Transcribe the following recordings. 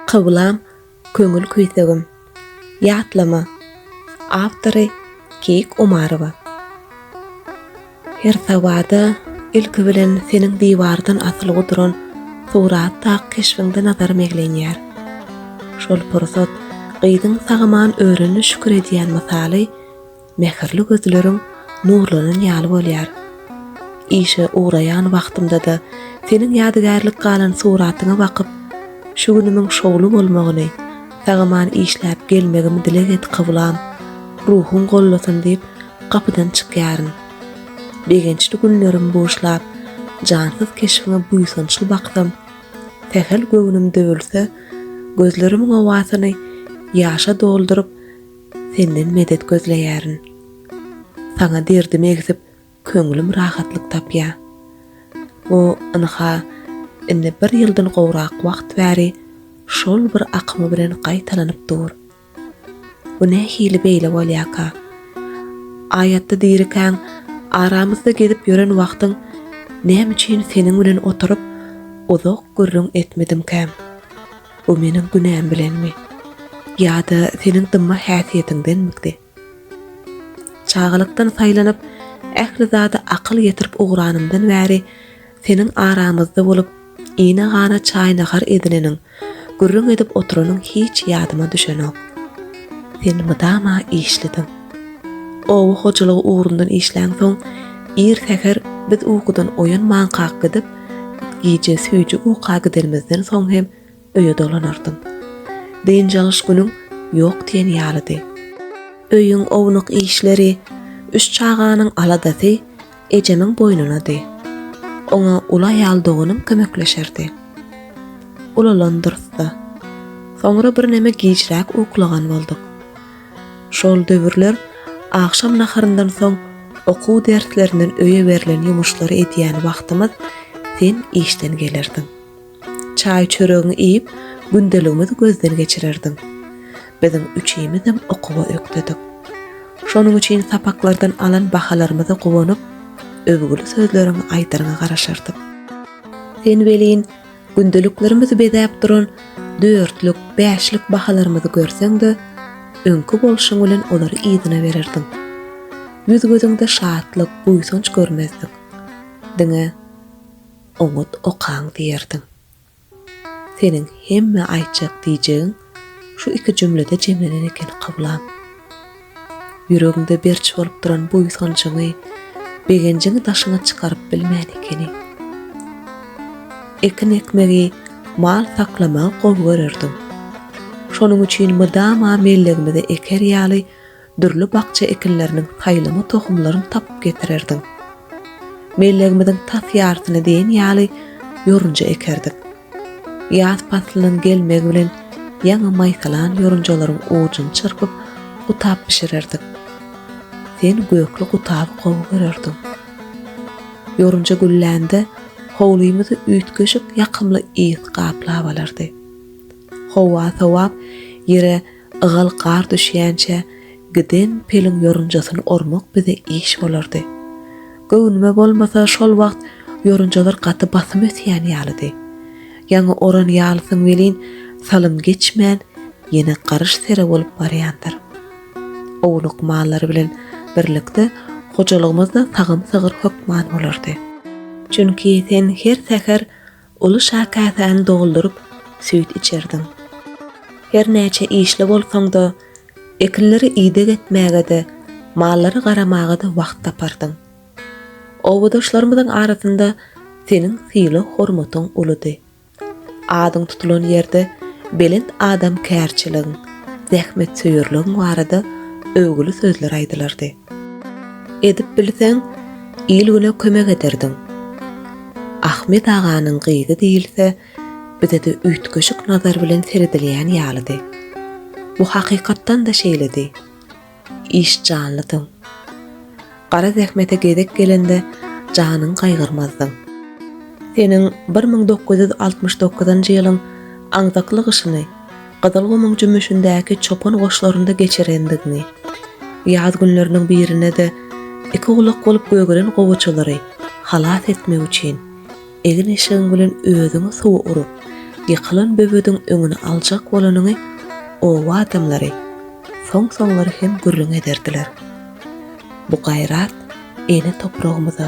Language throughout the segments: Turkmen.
Kyblam, köňül küýsegim. Ýatlama. Awtory Keýik Omarowa. Her sabada ilki bilen seniň diwardan asylgy duran suratdaky keşbiňde nazarym eglenýär. Şol pursat gyzyň sag-aman örenine şükür edýän mysaly mähirli gözleriň nurlanan ýaly bolýar. Işe ugraýan wagtymda-da seniň ýadygärlik galan suratyňa bakyp, şu günümiň şowly bolmagyny, sag-aman işläp gelmegimi dileg et kyblam, ruhuň gollasyn diýip gapydan çykýaryn. Begençli günlerimi buşlap, jansyz keşbiňe buýsançly baksam, sähel göwnüm döwülse, gözlerimiň owasyny ýaşa dolduryp, Senden medet gözleýärin. Saňa derdim egsip, köňlüm rahatlyk tapýa. Bu, ynha, indi bir ýyldan gowrak wagt bäri şol bir akymy bilen gaýtalanyp dur. Bu nähili beýle bolýaka? Aýatda dirikäň, aramyzda gezip ýören wagtyň näme üçin seniň bilen oturyp, uzak gürrüň etmedimkäm? Bu meniň günäm bilenmi? Ýa-da seniň dymma häsiýetiňdenmikdi? Çagalykdan saýlanyp, ähli zada akyl ýetirip ugranymdan bäri seniň aramyzda bolup, ine-gana çaý-nahar edineniň, gürrüň edip oturanyň hiç ýadyma düşenok. Sen mydama işlidiň. Oba hojalygy ugrundan işläňsoň, ir säher biz ukudan oýanmankak gidip, Gije süýji uka gidenimizden soň hem öýe dolanardyň. Dynç alyş günüň ýok diýen ýalydy. Öýüň ownuk işleri, üç çaganyň aladasy ejemiň boýnunady. Oňa uly aýal doganym kömekleşerdi. Ulalandyrys-da. Soňra birneme gijräk uklagan bolduk. Şol döwürler agşam naharyndan soň okuw derslerinden öýe berlen ýumuşlary edýän wagtymyz sen işden gelerdiň. Çaý-çöregiňi iýip, gündeligimizi gözden geçirerdiň. Biziň üçimizem okuwa ökdedik. Şonuň üçin sapaklardan alan bahalarymyza guwanyp, öwgüli sözleriňi aýdaryňa garaşardyk. Sen welin Gündeliklerimizi bezäp duran dörtlük, bäşlik bahalarymyzy görseň-de, öňki bolşuň bilen olary yzyna bererdiň. Ýüz-gözüňde şatlyk, buýsanç görmezdik. Diňe Oňat okaň diýerdiň. Seniň hemme aýtjak-diýjegiň şu iki jümlede jemlenen eken, kyblam. Ýüregiňde berç bolup duran buýsanjyňy, begenjiňi daşyňa çykaryp bilmän ekeni. Ekin ekmegi, mal saklamagy gowy görerdiň. Şonuň üçin mydama mellegimize eker ýaly dürli bakja ekinleriniň saýlama tohumlaryny tapyp getirerdiň. Mellegimiziň tas ýarsyny diýen ýaly ýorunja ekerdik. Ýaz paslynyň gelmegi bilen ýaňy maýsalan ýorunjalaryň ujuny çyrpyp, gutap bişirerdik. Sen gökli gutaby gowy görerdiň. Ýorunja güllände, howlymyzy üýtgeşik ýakymly ys gaplap alardy. Howa sowap, ýere ygal gar düşýänçä giden peliň ýorunjasyny ormak bize iş bolardy. Göwnüme bolmasa şol wagt ýorunjalar gaty basym ösýän ýalydy. Ýaňy oran ýalysyň welin salym geçmän ýene garyş sere bolup barýandyr. Ownuk mallar bilen birlikde hojalygymyzda sagym sygyr hökman bolardy. Çünki sen her säher Uly şakäsäni dolduryp, süýt içerdiň. Her näçe işli bolsaň-da, ekinleri ideg etmäge-de, mallara garamaga-da wagt tapardyň. Obadaşlarymyzyň arasynda seniň sylag-hormatyň uludy. Adyň tutulan ýerde belent adamkärçiligiň, zähmetsöýerligiň barada öwgüli sözler aýdylardy. Edip bilseň, il-güne kömek ederdiň. Ahmet aganyň gyzy diýilse, bize-de üýtgeşik nazar bilen seredilýän ýalydy. Bu hakykatdan-da şeýledi. Işjanlydyň. Gara zähmete gezek gelende janyňy gaýgyrmazdyň. Seniň 1969-njy ýylyň aňzakly gyşyny Gyzylgumuň jümmüşindäki çopan goşlarynda geçirendigiňi, ýaz günleriniň birinde-de iki gulak bolup gögeren gowaçalary halas etmek üçin egin-eşigiň bilen özüňi suwa urup, Ýykylan böwediň öňüni aljak bolanyňy oba adamlary soň-soňlar hem gürrüň ederdiler. Bu gaýrat ene topragymyza,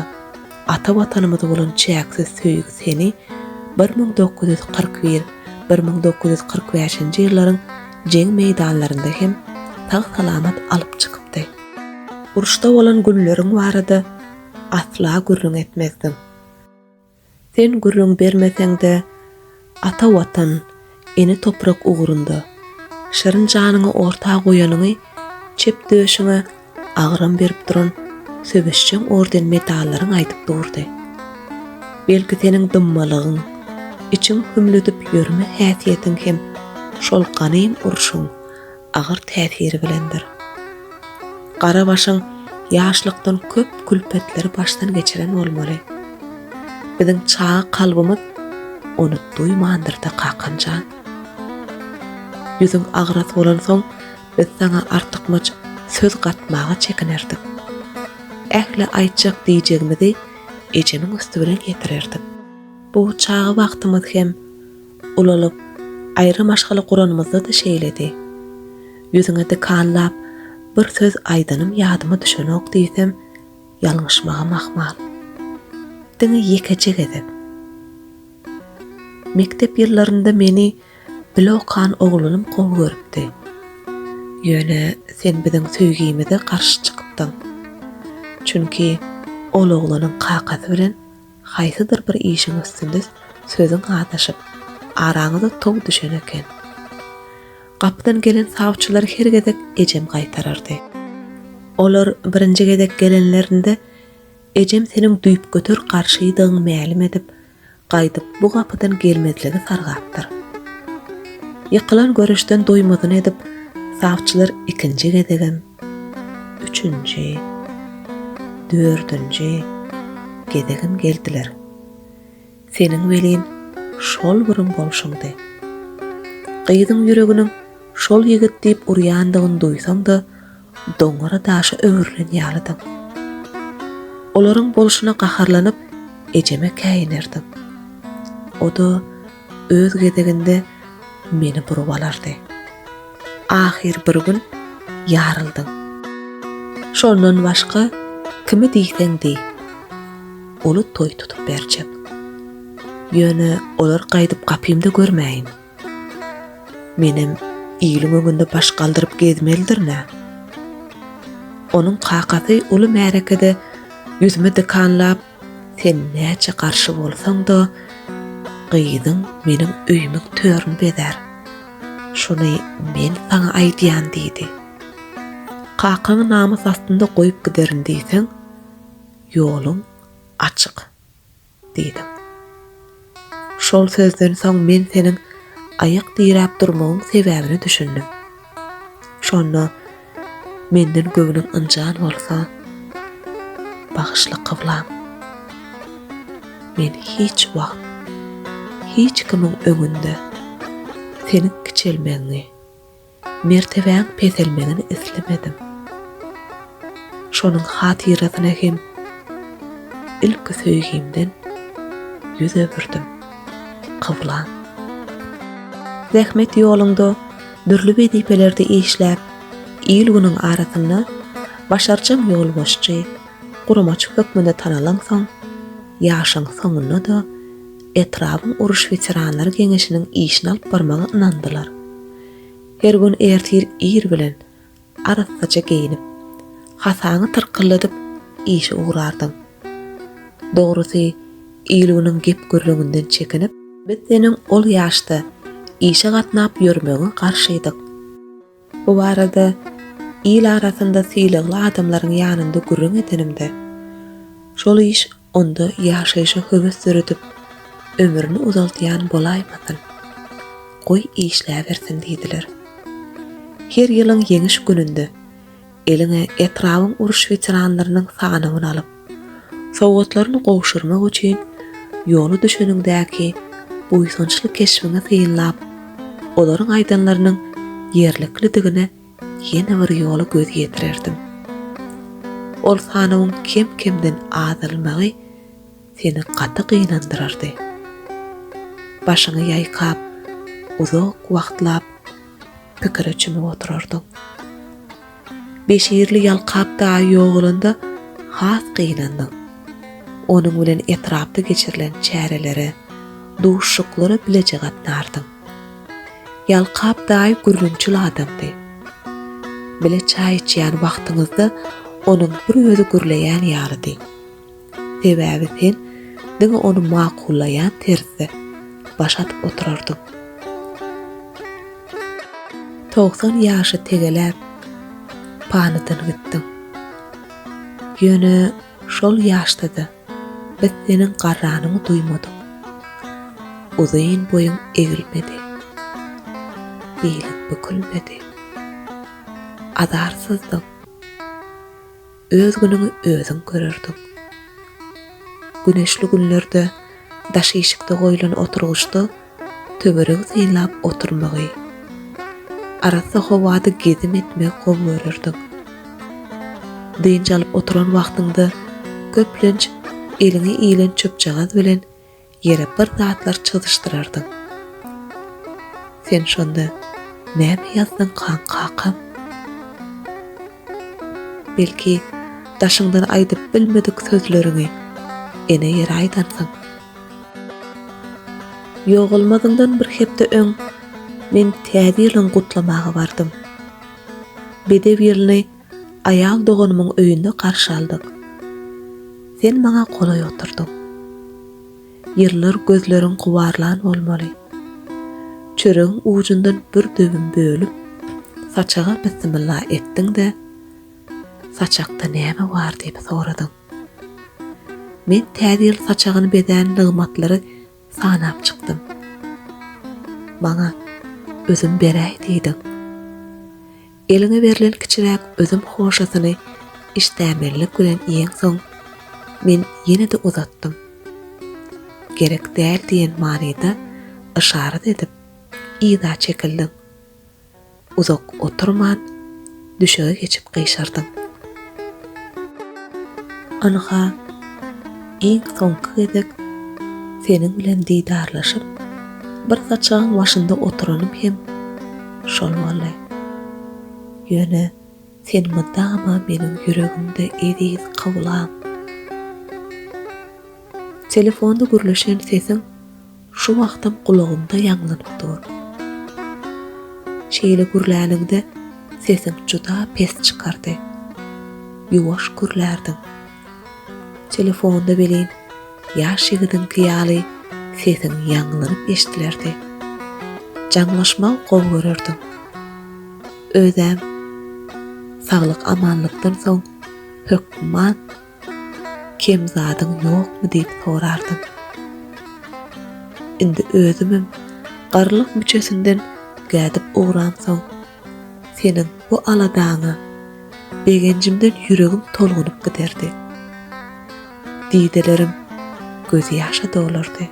ata Watanymyza bolan çäksiz söýgi seni 1941, 1945-nji ýyllaryň jeň meýdanlarynda hem sag-salamat alyp çykypdy. Uruşda bolan günleriň barada asla gürrüň etmezdiň. Sen gürrüň bermeseň-de, ata Watan, ene toprak ugrunda şirin janyňy orta goýanyňy çep döşüňe agram berip duran söweşjeň orden-medallaryň aýdyp durdy. Belki seniň dymmalygyň, içiň hümledip ýörme häsiýetiň hem şol ganym urşuň agyr täsiri bilendir. Gara başyň ýaşlykdan köp külpetleri başdan geçiren bolmaly. Biziň çaga kalbymyz ony duýmandyr-da kakam jan. Ýüzüň agras bolansoň biz saňa artykmaç söz gatmaga çekinerdik. Ähli aýtjak diýjegimizi ejemiň üsti bilen ýetirerdik. Bu çaga wagtymyz hem Ulalyp, aýry maşgala guranymyzda-da şeýledi. Ýüzüňe dikanlap, bir söz aýdanym ýadyma düşenok diýsem, ýalňyşmagym ahmal. Diňe ýekeje gezek. Mekdep ýyllarynda meni bile okan oglanym gowy görüpdi. Ýöne sen biziň söýgimize garşy çykypdyň. Çünki ol oglanyň kakasy bilen Haýsydyr bir işiň üstünde sözüň azaşyp, araňyza tow düşen eken. Gapydan gelen sawçylary her gezek ejem gaýtarardy. Olar birinji gezek gelenlerinde ejem seniň düýpgöter garşydygyňy mälim edip, gaýdyp bu gapydan gelmezligi sargapdyr. Ýykylan göreşden doýmazyny edip, sawçylar ikinji gezegem Üçünji, dördünji gezegem geldiler. Seniň welin şol bir bolşuňdy. Gyzyň ýüreginiň şol ýigit diýip urýandygyny duýsaň-da, doňňara daşa öwrülen ýalydyň. Olaryň bolşuna gaharlanyp, ejeme käýinerdiň. O-da öz gezeginde meni burup alardy. Ahyr bir gün ýaryldyň. Şondan başga kimi diýseň diý, uly toý tutup berjek. Ýöne olar gaýdyp gapymda görmäýin. Menem iliň öňünde baş galdyryp gezmelidirin-ä. Onuň kakasy uly märekede ýüzüme dikanlap, Sen näçe garşy bolsaň-da, gyzyň meniň öýümiň törüni bezär. Şuny men saňa aýdýan diýdi. Kakaňy namys astynda goýup giderin diýseň, ýoluň açyk diýdiň. Şol sözden soň men seniň aýak diräp durmagyň sebäbine düşündim. Şonda menden göwnüň ynjan bolsa, bagyşla kyblam. Men hiç wagt hiç kimiň öňünde seniň kiçelmegiňi, mertebäň peselmegini islemedim. Şonuň hatyrasyna hem ilki söýgimden ýüz öwürdim, kyblam. Zähmet ýoluňda dürli wezipelerde işläp, il-günüň arasynda başarjaň ýolbaşçy, guramaçy hökmünde tanalaňsoň, ýaşyň soňunda-da etrabyň uruş weteranlary geňeşiniň işini alyp barmagy ynandylar. Her gün ertir ir bilen arassaja geýnip, hasaňy tyrkyldadyp işe ugrardyň. Dogrusy, il-günüň gep-gürrüňinden çekinip, biz seniň ol ýaşda işe gatnap ýörmegiňe garşydyk. Bu barada il arasynda sylagly adamlaryň ýanynda gürrüň edenimde, şol iş onda ýaşaýşa höwes döredip, ömrüni uzaldýan bolaýmasyn, goý işläbersin diýdiler. Her ýylyň Ýeňiş gününde eliňe etrabyň uruş weteranlarynyň sanawyny alyp, sowgatlaryny gowşurmak üçin ýola düşeniňdäki buýsançly keşbiňi synlap, olaryň aýdanlarynyň ýerliklidigine ýene bir ýola göz ýetirerdim. Ol sanawyň kem-kemden azalmagy seni gaty gynandyrardy. Başyňy ýaýkap. Uzak wagtlap pikire çümüp oturardyň. Beşirli Ýalkap daýy ýogalanda has gynandyň. Onuň bilen etrapda geçirilen çärelere, duşuşyklara bileje gatnardyň. Ýalkap daýy gürrüňçil adamdy. Bile çaý içýän wagtyňyzda onuň bir özi gürleýän ýalydy. Sebäbi sen diňe ony makullaýan terzde baş atyp oturardyň. 90 ýaşy tegeläp, panydan gitdiň. Ýöne şol ýaşda-da biz seniň garranyňy duýmadyk. Uzyn boýuň egilmedi. Biliň bükülmedi. Azarsyzdyň. Öz günüňi özüň görerdiň. Güneşli günlerde daş işikde goýlan oturgyçda töweregi synlap oturmagy, arassa howada gezim etmegi gowy görerdiň. Dynç alyp oturan wagtyňda köplenç eliňe ilen çöpjagaz bilen ýere bir zatlar çyzyşdyrardyň. Sen şonda näme ýazdyňkaň, kakam? Belki, daşyňdan aýdyp bilmedik sözleriňi ene ýere aýdansyň? Ýogalmazyňdan bir hepde öň men Täze ýylyňy gutlamaga bardym. Bedew ýylyny aýal doganymyň öýünde garşy aldyk. Sen maňa golaý oturdyň. Ýyllar gözleriň gubarlan bolmaly. Çöregiň ujundan bir döwüm bölüp, saçaga bissimilla etdiň-de, Saçakda näme bar diýip soradyň. Men Täze ýyl saçagyny bezän nygmatlary sanap çykdym. Maňa üzüm beräý diýdiň. Eliňe berlen kiçiräk üzüm hoşasyny işdämenlik bilen iýeňsoň, men ýene-de uzatdym. Gerek däl diýen manyda yşarat edip, yza çekildiň. Uzak oturman, düşege geçip gyşardyň. Ynha, iň soňky gezek seniň bilen didarlaşyp, bir saçagyň başynda oturanym hem şol boldy. Ýöne sen mydama meniň ýüregimde eziz kyblam. Telefonda gürleşen sesiň şu wagtam gulagymda ýaňlanyp dur. Şeýle gürläniňde sesiň juda pes çykardy. Ýuwaş gürlärdiň. Telefonda welin ýaş ýigidiňki ýaly sesiň ýaňlanyp eşdilerdi. Jaňlaşmagy gowy görerdiň. Özem saglyk-amanlykdan soň hökman Kem zadyň ýokmy diýip sorardym. Indi özümem garrylyk müçesinden gädip ugramsoň, seniň bu aladaňa begenjimden ýüregim tolgunyp giderdi. Didelerim gözýaşa dolardy.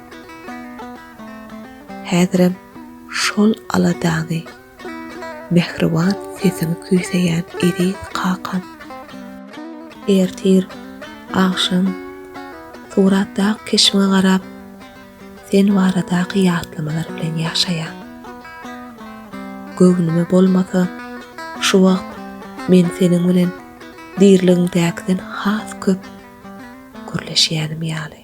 Häzirem şol aladaňy Mähriban sesiňi küýseýän eziz kakam. Ertir, agşam suratdaky keşbiňe garap, sen baradaky ýatlamalar bilen ýaşaýan. Göwnüme bolmasa, şu wagt men seniň bilen diriligiňdäkiden has köp gürleşýänim ýaly.